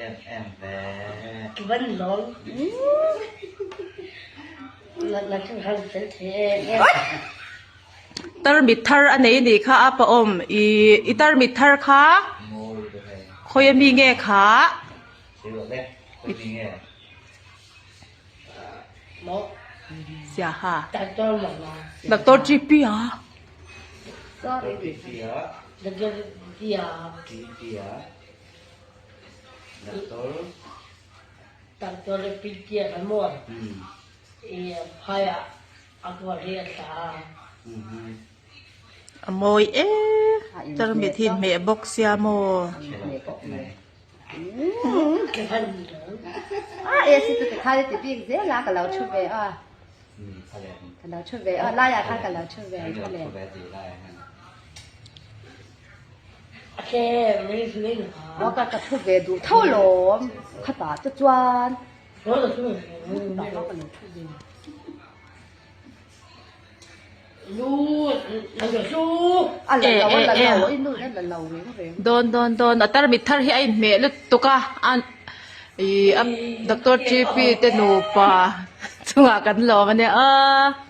em em ve. Tarmit thar a nei nih kha a pawm ih i tarmit thar kha khawi ami nge kha. Siaha Doctor GP a. A mawi e tarmit hi hmeh bawk sia maw. Dawn dawn dawn a tarmit thar hi a inhmeh lutuk a a ih a doctor T P te nupa chungah kan lawm a nia aaa.